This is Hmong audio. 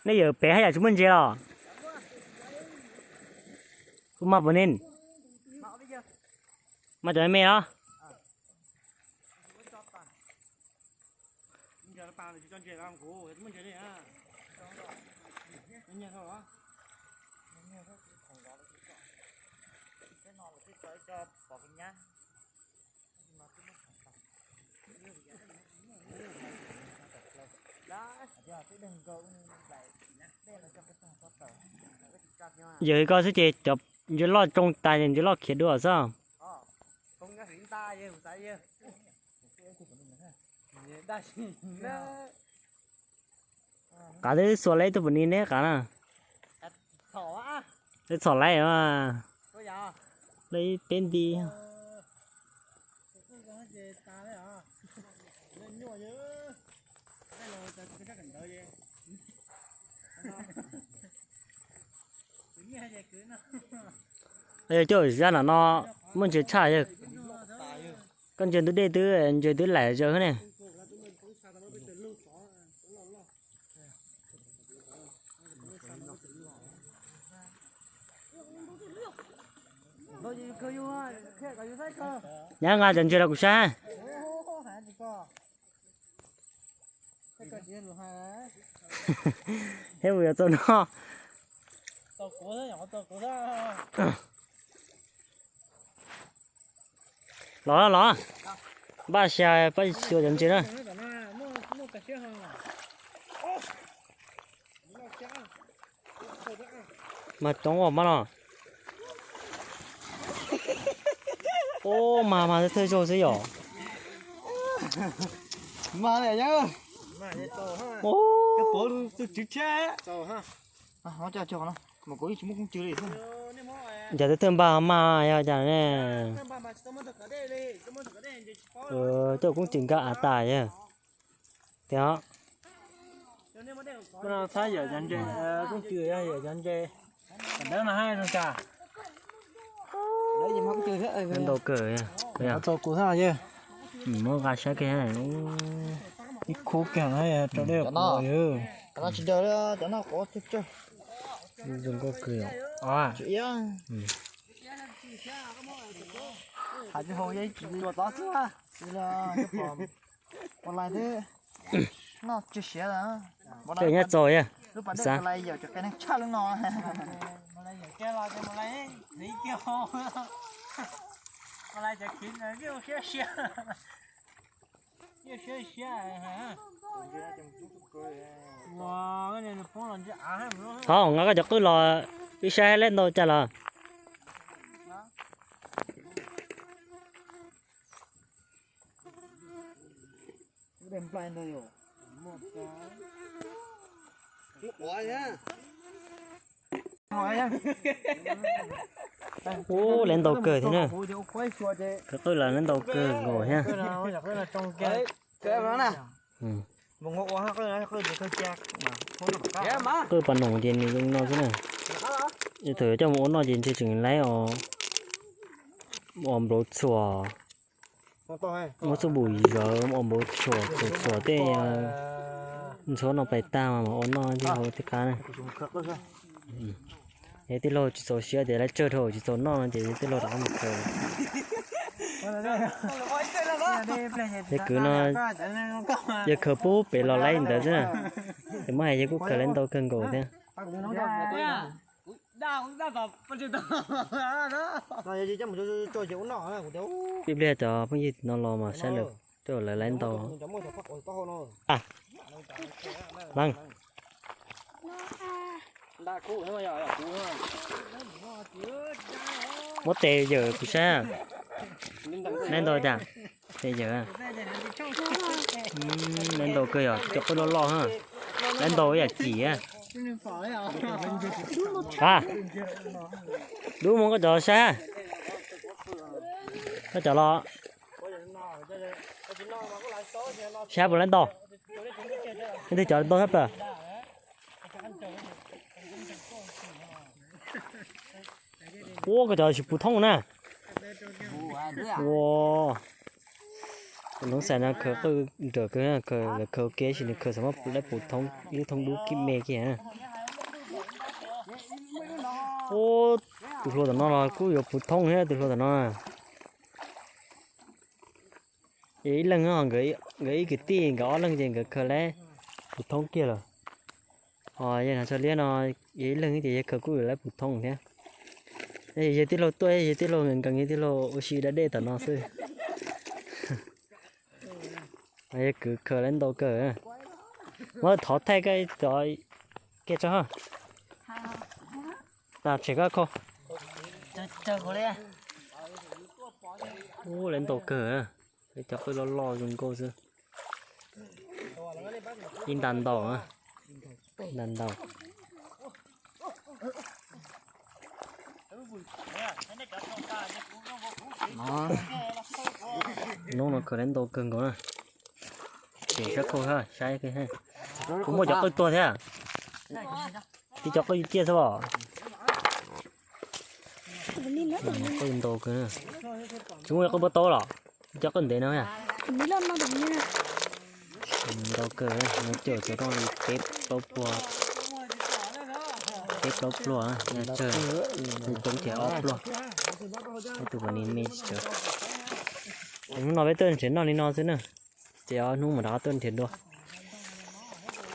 Nej yawm pem haj yam tsis muaj ntses los? Kuv mas puas nej mas cov me me los? Yawm ko xwb ces cov ntses loj tsoo tas ces ntses loj khiav dua xwb. Qav twb xuas laib ib tug pum ni neb qav na. Twb txhom laib mas, laib peb nti. Coj zaj no no muaj ntses tshaj yawg. Koj ntsia ntug dej twb ntses twb laim zaws ne. Nyab nqa cov ntses los kuv saib. Thiab mus yuav txog no. Los los, npaj xya pab xyuas cov ntses na. Mas coob os mab no. Ub, mas mas thawj zaug xwb yom. Cas thawj thawj npaj mas yog cas ne. Coj koob tswm nkag av tas yog. Tiag. Txhob yawm cov ntses, koob tswm yog yawm cov ntses. Dawb no haj zoo cas? Ntau kawg. Txaus kuv thiab yog. Muab nqa saib kiag. Ib khub kiag no rau dej kuv yog. Cov no tsis daws li, cov no quav tsawg tsawg. Zoo nkauj kawg. Tsis iab. Hais tsis haus yeej tsis tua tod xwb. Pom lais thiab noj tsis siav. Tej nyab txaus yog. Lub pas dej pom lais yawm cov qe neeg tshaj lub no. Thov nqa koj cov qwj los ib saib laib ntau cas los. Ub, lawv ntau kawg thiab na. Cov qwj los lawv ntau kawg nkaus thiab. Qwj pas noom ces nws zoo no xwb na. Thaum coj mus ua noj ces ntshe tseem laib os. Ua nplauv txhuam, muab xub npum zawv ua nplauv txhuam, txhuam txhuam tej ntxhuav no pais tag mas ua noj thiaj hau thiaj qab na. Es tij laug tsis txaus siav tias laib tsawg dhau tsis txaus noj no ces tij laug rov qab mus khaws. Yawg khwv no, yawg khwv pub pem los laib ntawd xwb na. Ces muab hais yawg kuj khaws laib ntau kawg nkaus thiab. Ib pliag cov phooj ywg no los mas saib lawv, lawv laib ntau. Leej, muab tes yawm kuv saib. Laib ntau cas? Tes yawm. Laib ntau kawg yog cov qwj loj loj. Laib ntau yam cim. A, dub mus koj cov saib. Koj cov los. Saib puas laib ntau. Leej twg cov ntau thab plaws? Ua koj cov tsis puv thoob na. Ua, tus Hmoob Xais no khaws qwj nrawm kawg, khaws, lawv khaws ua ke sis nws khaws xav muab lawv puv thoob ib lub thoob dub kib me kiag. Ua, tus hluas tom no los kuj yuav puv thoob thiab tus hluas tom no. Yog ib leeg, nkawd ib kwv tij nkawd ob leeg ces nkawd khaws lawv puv thoob kiag lawm. Ho yog no txog liab no, yog ib leeg ces yawg khaws kuj yuav lawv puv thoob thiab. Yog yawg tij laug tuaj, yawg tij laug nkees, yawg tij laug ua si da dej tom no xwb. Yawg kwv khaws lawv ntau kawg. Muab thov thaij koj cov kiag tso. Tas tshem koj khau. Ub, lawv ntau kawg. Lawv cov qwj loj loj zoo nkauj xwb. Ib nta ntau, nta ntau. Hnub no khaws lawv ntau kawg nkaus na. Tshem sab khau saib. Kuv muaj cov qwj tuag thiab. Tib cov qwj ciaj xwb os. Qwj ntau kawg. Tsis muaj qwj npua taub los? Cov qwj ntev no. Ntau kawg, no coj cov rooj li peb plaub pluag, peb plaub pluag, tsawg, coob thiab ob pluag. Tus kom ni me tsawv. Hnub no peb tuaj nrhiav noj li no xwb na, ces ob hnub mam rov qab tuaj nrhiav dua.